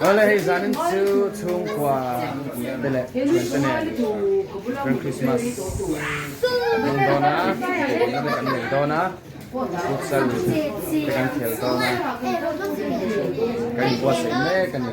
Awle hei zanin chu chhungkua te leh thian te nen chuan Christmas kan hmang dawn a, pawlna te kan nei dawn a, futsal te kan khel dawn a, kan inbuatsaih mek a ni.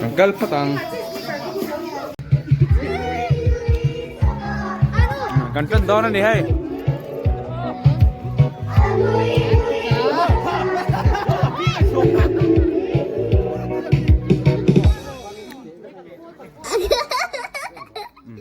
Kan kal phawt ang. Kan tan dawn a ni hei.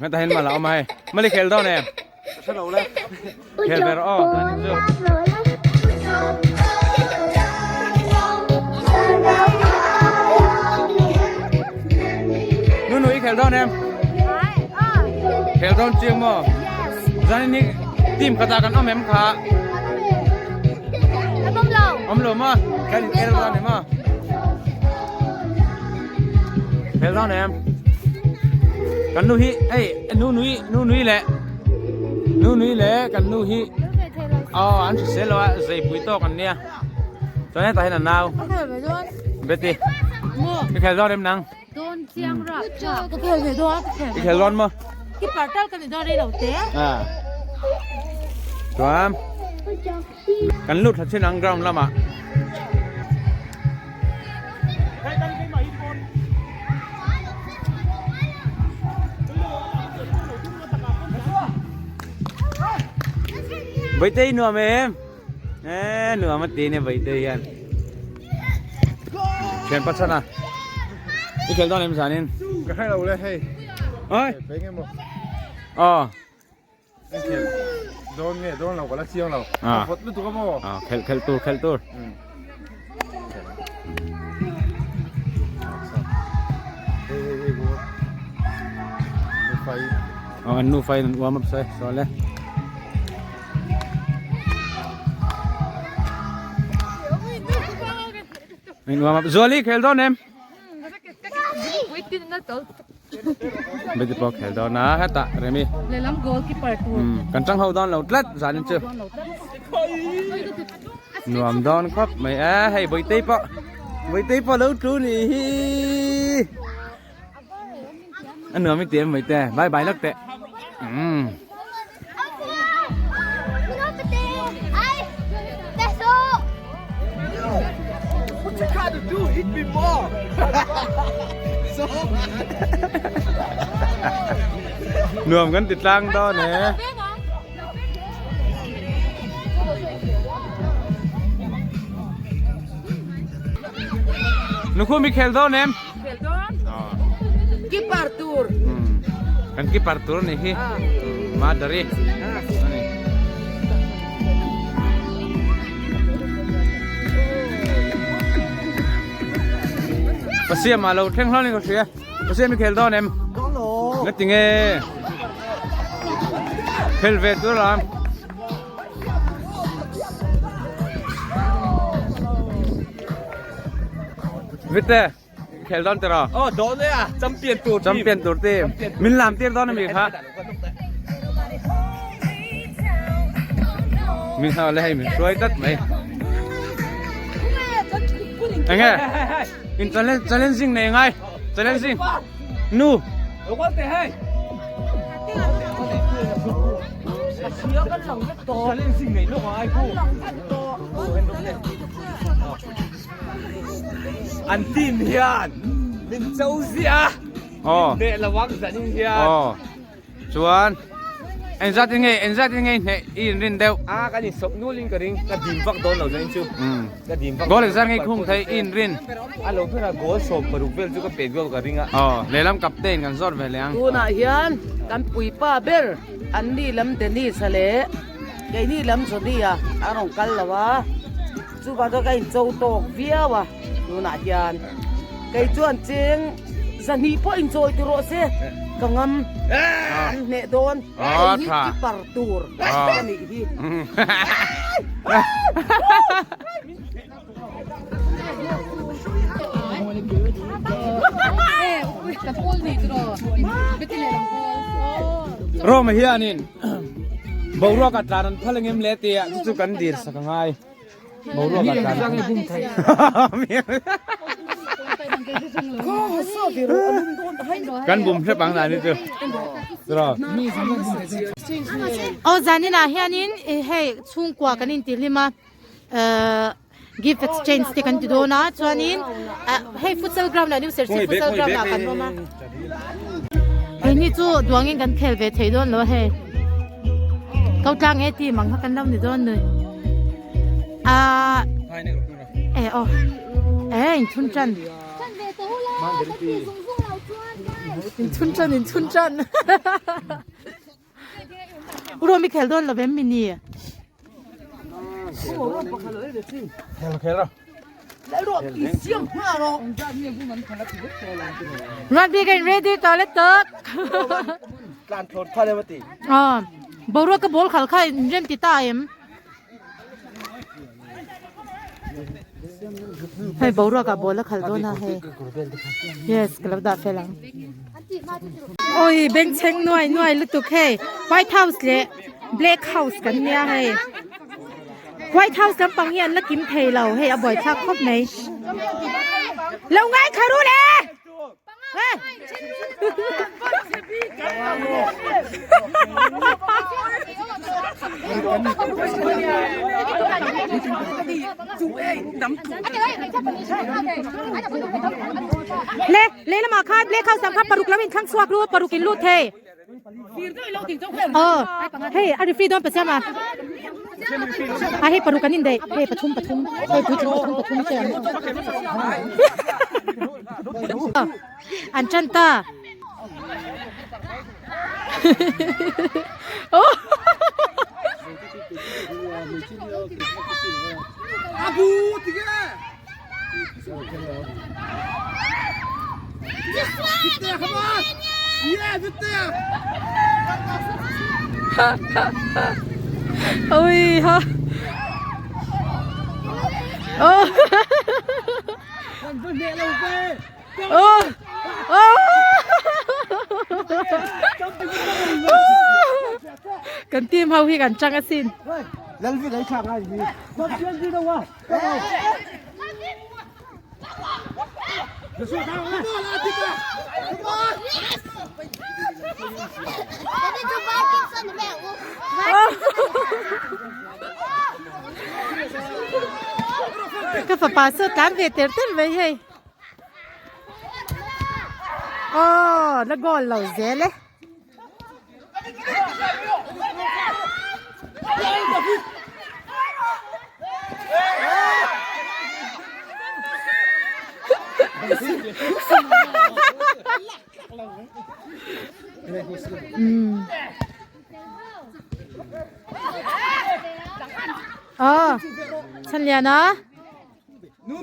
Heta hin mala awm a hei. Mali khel dawn em? Khel ber aw. Nu nu i khel dawn em? Khel dawn chiang maw? Zanin hi team khatah kan awm em kha? Awm lo maw? Kan in el dawn em maw? Khel dawn em? Kan nu hi hei nu nui nu nui leh nu nui leh kan nu hi aw an hrisel lo a zeipui tawk an nia chuan hetah hian a nau Betty i khel dawn em nang i khel dawn maw a chuan Kan lut thla chin ang ground lamah. Vaitei nuam em? E nuam a ti nia Vaitei hian. Thian pachhan a. I khel dawn em zanin? Ka hre lo le hei. Oi. Aw. Khel dawn nge dawn lo ka la chiang lo. A vawt lutuk a maw? A khel khel tur khel tur. Hei hei hei bu. Nu fai. Aw an nu fai an uam up sai so le. Min uam up Zuali khel dawn em? Beti pawh khel dawn a hetah Remi. Lehlam goalkeeper tur. Kan tang ho dawn lo tlat zanin chu. Nuam dawn khawp mai a hei Bawitei pawh Bawitei pawh lo tu ni hi. A nuam i ti em Bawite bye bye lawk teh. Umm. Nuam kan ti tlang dawn e. Nukhum i khel dawn em? Khel dawn. Keeper tur. Kan keeper tur ni hi. Madari. Pasiam a lo thleng hlawm ni ka hria. Pasiam i khel dawn em? Ngati nge? Khel ve tur lam. Vite khel dawn tiraw? Aw dawn e a, champion tur team. Champion tur team. Min lam tir dawn ami kha? Min ha le hei min hruai tlat mai. Enge? In challenge challenging nei ngai. Challenging. Nu. Challenging nei lawk ang ai khu. An team hian min cho ziah a, min hneh lo ang zanin hian. Aw chuan engzat in nge engzat in nge hneh i inrin deuh? A kan insawp nul in ka ring, ka dim vak dawn lo zanin chu. Ka dim vak. Goal engzat nge i khung thei i inrin? A lo ber a goal 16 vel chu ka pet goal ka ring a. Aw lehlam captain kan zawt ve leh ang. Tunah hian kan puipa ber anni lam Dennis-a leh keini lam Johnny-a a rawn kal lo a. Chuvang chuan ka incho tawk viau a tunah hian kei chuan cheng zahnih pawh inchawi ti rawh se ka ngam an hneh dawn hei hi keeper tur a nih hi. Rome hianin boruak a tlan an phal engem le tia chu chu kan dir sak angai boruak a tlan kan bum hrep ang dan ni chu Aw zaninah hianin hei chhungkua kan intihlim a gift exchange te kan ti dawn a chuanin hei futsal ground ah new serchhip futsal ground ah kan awm a keini chu duangin kan khel ve thei dawn lo a hei ko tlang e tih mang kha kan lo ni dawn ni ah e aw e inchhun tan inchhun tan inchhun tan Rawmi khel dawn lo em mini? Rugby kan ready tawh le tak. Tlan thlawt kha le mati. Ah, boruak ka ball khal kha in rem ti ta em. Hei boruak ah ball a khal dawn a hei. Yes, ka lo dah fel ang. Oi, bengchheng nuai nuai lutuk hei. White House leh Black House kan nia hei. White House lampang hi an la kim thei lo hei a buaithlak khawp mai. Lo ngai kha ru le! Le le lamah khan black house lam kha paruk lam in thlang chhuak ru paruk in lut thei aw hei a referee dawn pasiam a a hei paruk an indaih hei pathum pathum hei puitling pathum pathum te an An tan ta. Ui ha. Oh. Kan team ho hi kan chang asin. Ka fapa saw tlan ve ter ter mai hei. Aw la goal lo zel e. Aw Chhanliana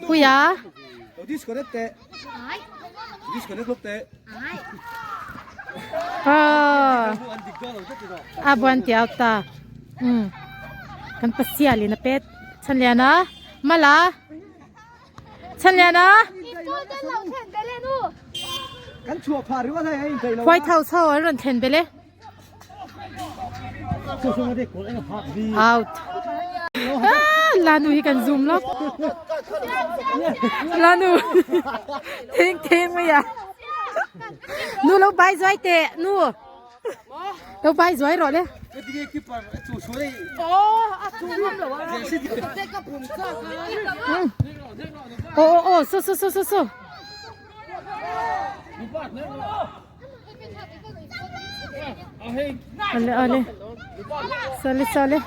Puia Aw a buan tiau ta um kan pasial in a pet Chhanliana Mala Chhanliana White House ho an rawn thlen belh e. Out. Ah, Lanu hi kan zoom lawk. Lanu. Thing thing mai a. Nu lo bai zuai teh nu. Lo bai zuai rawh le. Oh oh oh so so so so so. Ale ale. Sale sale.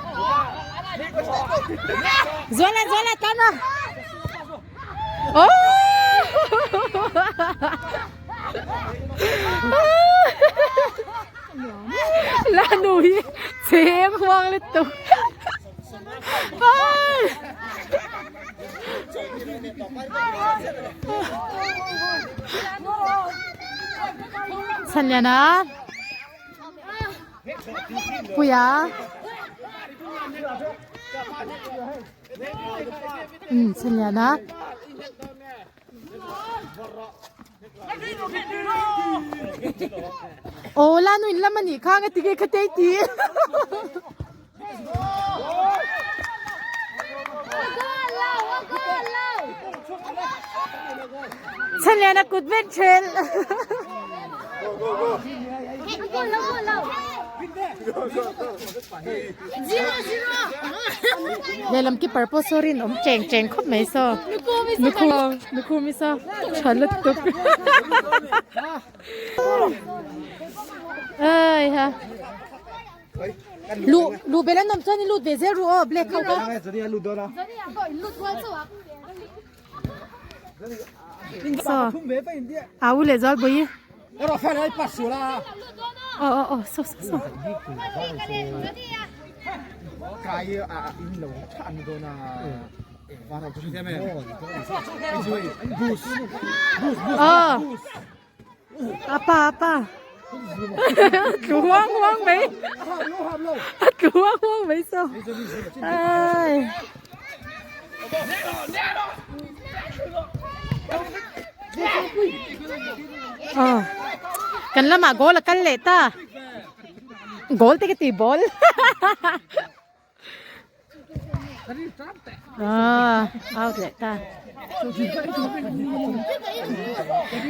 Zola zola tana. Oh! La nu hi cheng huang le tu. Chhanliana Puia Chhanliana. Aw la nu in lam anih kha nga tige kha te ti. Chhanlian a kut vet ṭhel. Lehlam keeper pawh saw rinawm cheng cheng khawp mai saw. Nukhum i saw tha lutuk. Ai ha. Lu lu bel an awm chuan i lut ve zel ru aw black ho kha. Saw a u leh zual pui. Aw aw aw saw saw saw. Aw apa apa tlu huang huang mai a tlu huang huang mai saw ai. Aw kan lamah goal a kal leh ta goal te ka ti ball ah out leh ta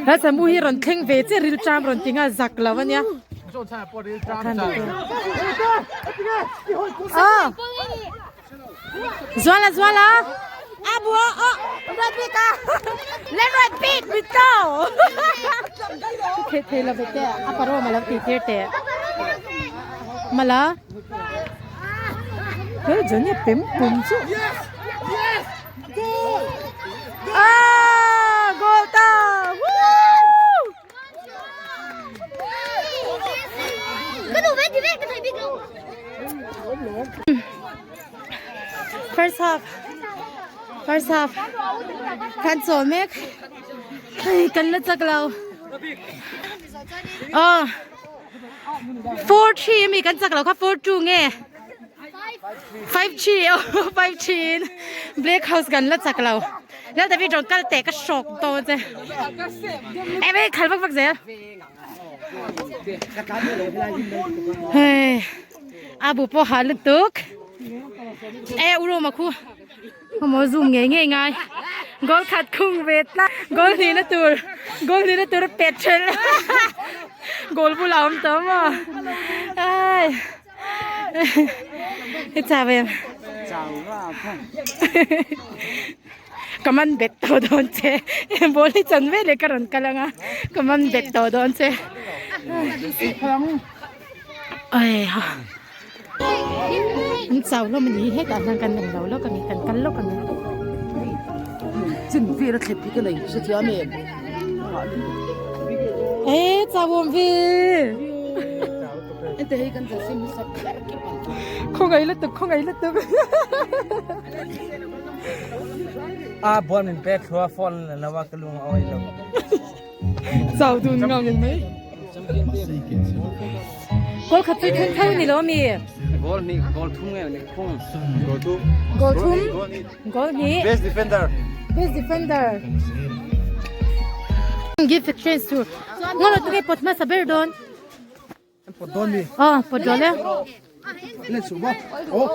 Lalsamu hi rawn thleng ve che ril tram rawn ti nghal zak lo ania ah Zuala Zuala a bua oh red bik a let red bik mit to thei thei lo ve te a paro ma lo ti tir te mala he johnny pem pum chu ah goal ta woo First half First half Kan chawl mek Hei kan la chak lo Aw 4-3 ami kan chak lo kha 4-2 nge 5-3 aw 5-3 in Black House kan la chak lo Lal David rawn kal teh ka hrawk dawn che Em ei khal vak vak zel Hei a bu pawh ha lutuk e u Roma khu Khawmaw zoom ngei ngei ngai goal khat khung ve tlat goal hnihna tur goal hnihna tur a pet thelh goal bulah a awm tawh maw ai i chau em ka man bet tawh dawn che ball hi chan veleh ka rawn kal anga ka man bet tawh dawn che ai ha. An chau hlawm a ni hetah hian kan awm lo lawk a ni kan kal lawk a ni. Chin vel a thlep hi ka nei hrethiam em? E chau awm ve. Ente hei kan zalsim hi sap kher kip ang. Khawngaih lutuk khawngaih lutuk. A buan min pek thlua phone la lo a ka lung a awi lo. Chau dun ngang mai. Goal khat chu thun tho ni lo mi. Goal ni goal thum nge ni khung. Goal thum. Goal thum. Goal ni. Best defender. Best defender. Give chance to. Ngolo tu ke pot ma saber don. Pot don mi. Oh, pot don le. Lên xuống ba. Oh.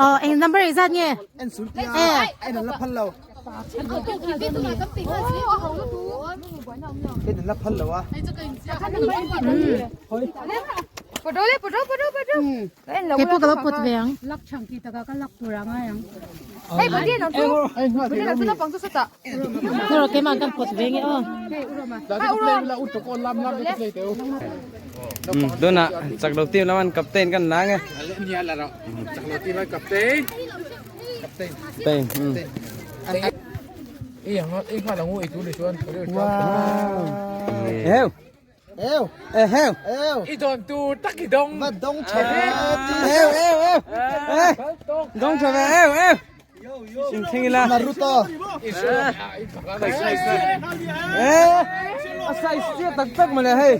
Oh, eng number exact nge? En sul tia. En la phal lo. En la phal lo a. Ke pawh ka va pawt ve ang. Thawh keimah kan pawt ve nge aw. Tunah chak lo team laman captain kan la nge. Chak lo team captain. Captain. Wow. Heo. Eo. Heo. Eo. I don tu tak i dong. Va dong tha ve. Eo eo eo. Dong tha ve eo eo. Xin thing ila. Naruto. Eh. A sai sia tak tak mà le hei.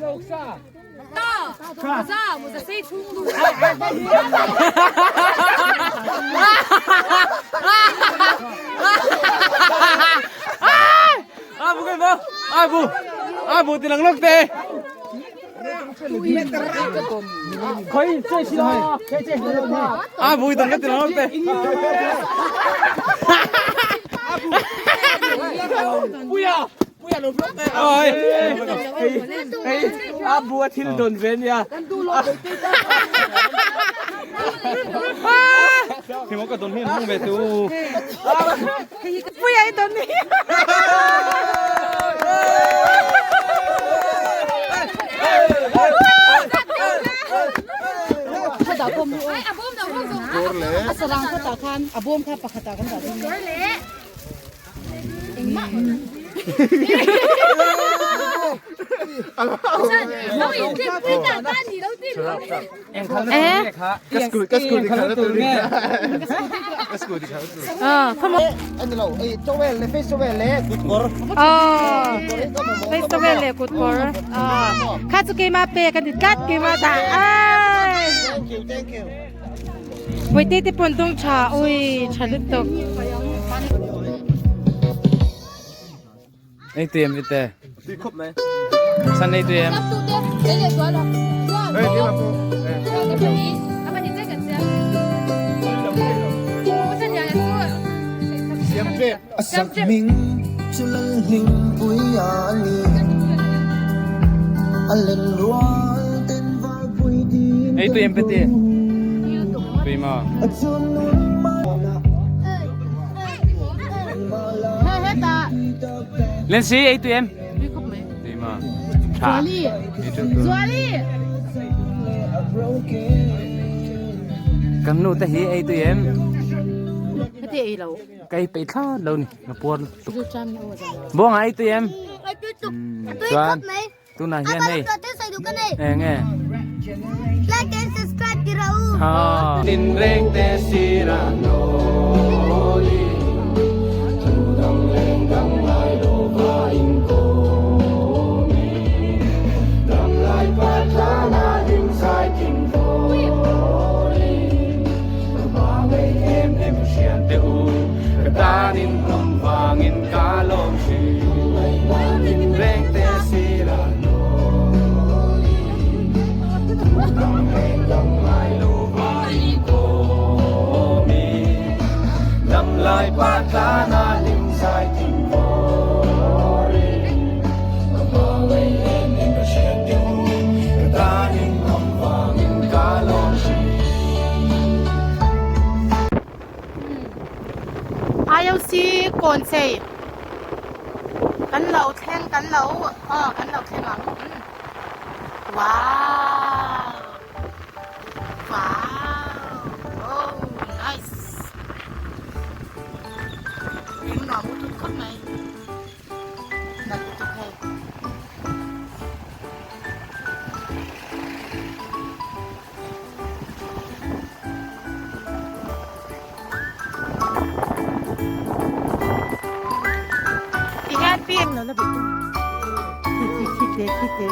Abu Abu ti lang lawk te. Abu dang ka ti lang lawk te. Puia Puia lo vlog te. Oi. Hei Abu a thil don ve nia. Thì mo ka don hi hmang ve tu. Puia i don ni. Eh? Ka school ka school di khala tur nge. Ka school di khala tur. Ah, come on. Anh lo ei towel le face towel le kut kor. Oh. Face towel le kut kor. Ah. Kha chu keima pe kan ti tlat keima ta. Ai. Thank you thank you. Puite te pawn dawng tha ui tha lutuk. Ei tui em vite. Tui khawp mai. San ei tui em. Ei keimah pawh. Siam ṭep. A sak hming chu Lalhlimpui a ni. A len rual ten valpui tiin Ei tui em kan pete. ko. Tui maw. A chun nun mai Lensi ei tui em. Tui maw. Tha. Kan nu te hi ei tui em. Ka ei peih thlawt lo ni ka puar lutuk. Buangah ei tui em. Chuan tunah hian hei eng nge. Like and subscribe ti rawh u. Tinreng te sirah nawli Thu dang leng dang ngai lo va in kawmi Dam lai pa tlana hlim zai thing vawri Ka hma ngei em em hrian teh u Ka tanin hnawm vangin ka lawm thin Tinreng te sirah nawli Thu dang leng dang ngai lo va in kawmi Dam lai pa tlana hlim zai thing vawri Ka hma ngei em em ka hriat teh u Ka tanin hnawm vangin ka lawm thin. IOC kawn chei kan lo thleng kan lo aw kan lo thleng ang wow wow oh nice eng nuam u tut khawp mai nalh lutuk hei. Tihian pi lo la bih thi te thi te.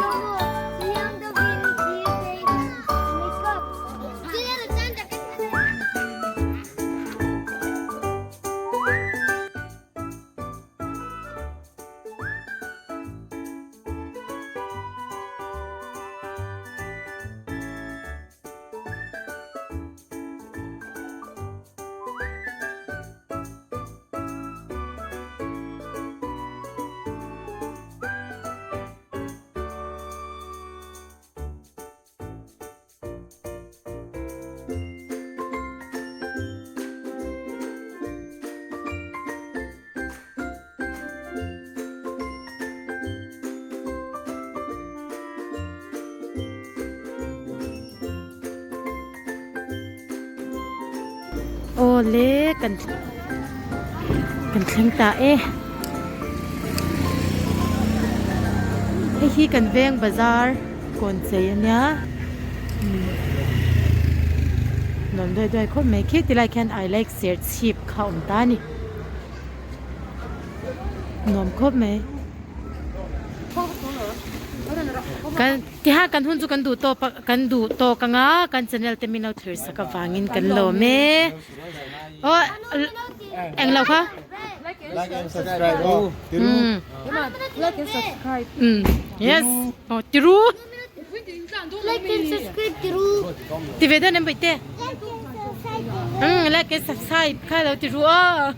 Aw le kan kan thleng ta e hei hi kan veng bazar kawn chei a nia nuam duai duai khawp mai khi tilai khian I like serchhip kha a awm ta a ni. Nuam khawp mai. Kan tiha kan hun chu kan duh tawp a kan duh tawk anga kan channel te min lo thlir sak avangin kan lawm e. Aw englo kha. Like and subscribe aw. Tiru. Like and subscribe. Yes. Oh, tiru. Like and subscribe tiru. Ti ve dawn em bawihte? Like and subscribe tiru. Like and subscribe kha lo tiru aw.